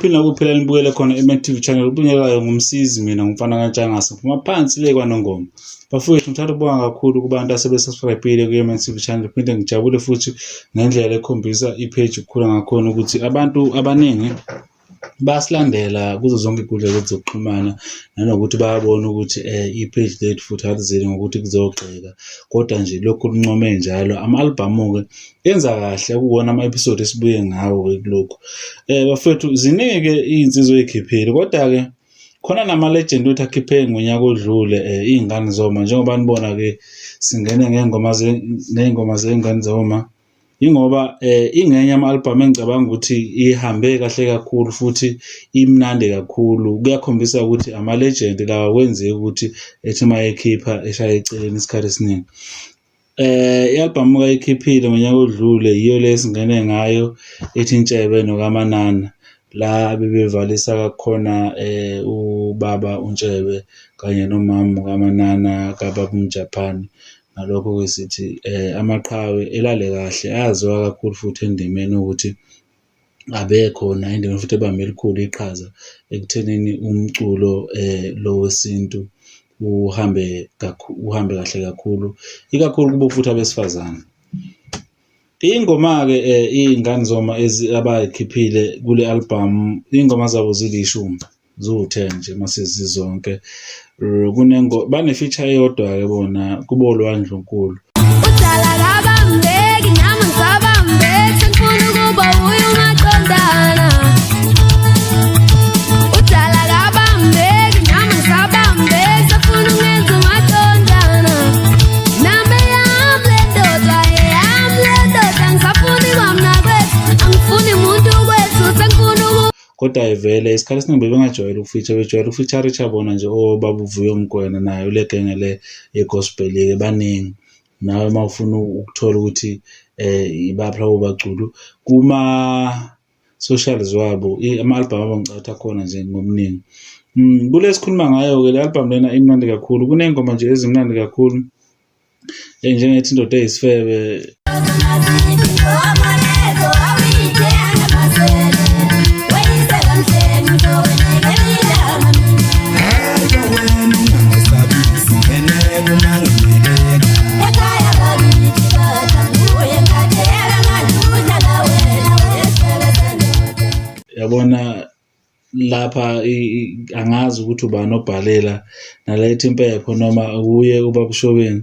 Kuphi nakuphi la nibukele khona i-Mac TV channel ubingelayo ngumsizi mina ngumfana kaNtshangase ngiphuma phansi le kwaNongoma. Bafowethu ngithanda ukubonga kakhulu kubantu asebesubscribe-ile kwi-Mac TV channel phinde ngijabule futhi ngendlela ekhombisa i-page ukukhula ngakhona ukuthi abantu abaningi bayasilandela kuzo zonke iy'nkundla zethu zokuxhumana nanokuthi bayabona ukuthi i-page lethu futhi alizile ngokuthi kuzogxeka kodwa nje lokhu luncome njalo. Ama-albhamu-ke enza kahle kuwona ama-episode esibuye ngawo-ke kulokhu. Bafethu ziningi-ke iy'nsizwa ey'khiphile kodwa-ke khona nama-legend wethu akhiphe ngonyaka odlule iy'ngane zoma njengoba nibona-ke singene ngey'ngoma ney'ngoma zey'ngane zoma. Yingoba ingenye yama-album engicabanga ukuthi ihambe kahle kakhulu futhi imnandi kakhulu. Kuyakhombisa ukuthi ama-legend lawa akwenzeki ukuthi ethi uma ekhipha eshaye eceleni isikhathi esiningi. I-album ayikhiphile ngonyaka odlule yiyo le esingene ngayo ethi Ntshebe noKamanana, la bebevalisa khona ubaba uNtshebe kanye nomama uKamanana kababa uMjaphane. Ngalokho-ke sithi amaqhawe elale kahle ayaziwa kakhulu futhi endimeni ukuthi abekhona endimeni futhi ebambe elikhulu iqhaza ekuthenini umculo lo wesintu uhambe uhambe kahle kakhulu, ikakhulu kubo futhi abesifazane. Iy'ngoma-ke iy'ngane zoma abay'khiphile kule albhamu, iy'ngoma zabo zilishumi. Ziwu-ten nje uma sezizonke. Bane-feature eyodwa-ke bona kubo lowa Ndlunkulu. Udala kabambeki nami ngisabambeki sengifuna ukuba uye umaqondana. Udala kabambeki nami ngisabambeki sefuna ukungenza umaqondana. Nami eyami le ndoda eyami le ndoda ngisafuna ikwamnakwethu angifuni muntu kwethu sengifuna uku Kodwa vele isikhathi esiningi bebengajwayele ukufeature, bejwayele ukufeature-isha bona nje obaba uVuyo Mokoena nayo le genge le ye-gospel-ke baningi. Nawe uma ufuna ukuthola ukuthi ibaphi labo baculi kuma-socials wabo ama-album abo ngicabanga ukuthi akhona nje ngobuningi. Kule esikhuluma ngayo-ke le album lena imnandi kakhulu, kuney'ngoma nje ezimnandi kakhulu. Njengethi indoda eyisifebe. Yabona lapha angazi ukuthi ubani obhalela naletha impepho noma uye ubaba uShobeni.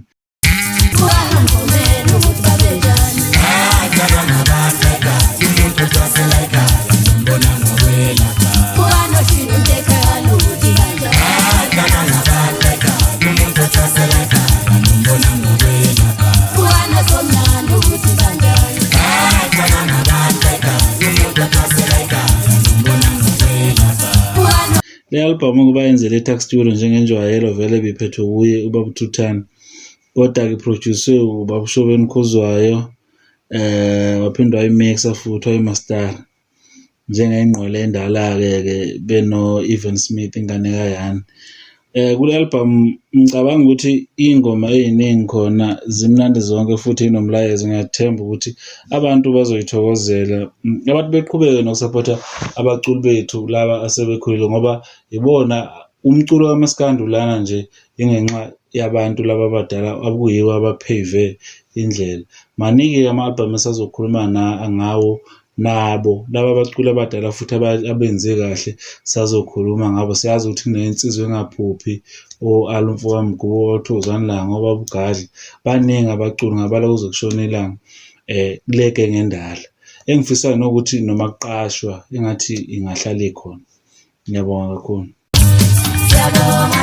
Le albhamu ukuba yenzele eTuck Studio njengenjwayelo vele ibiphethwe wuye ubaba uThuthani kodwa-ke iphrojusiwe ubaba uShobeni Khuzwayo waphinde wayimixa futhi wayimastara njengengqwele endala-ke ke beno-Evan Smith ingane kaYani. Kule album ngicabanga ukuthi iy'ngoma ey'ningi khona zimnandi zonke futhi inomlayezo ngiyathemba ukuthi abantu bazoyithokozela. Abantu beqhubeke nokusaphotha abaculi bethu laba asebekhulile ngoba ibona umculo kamaskandi ulana nje ingenxa yabantu laba abadala okuyibo aba-pave indlela. Maningi-ke ama-album esazokhuluma ngawo nabo laba abaculi abadala futhi abenze kahle sazokhuluma ngabo. Siyazi ukuthi kunensizwa engaphuphi o-Al mfokaMgubo, oThokozani Langa, obaba uGadla, baningi abaculi ngabala kuze kushone ilanga kule genge endala. Engifisayo nokuthi noma kuqashwa engathi ingahlala ikhona. Ngiyabonga kakhulu. Siyabonga.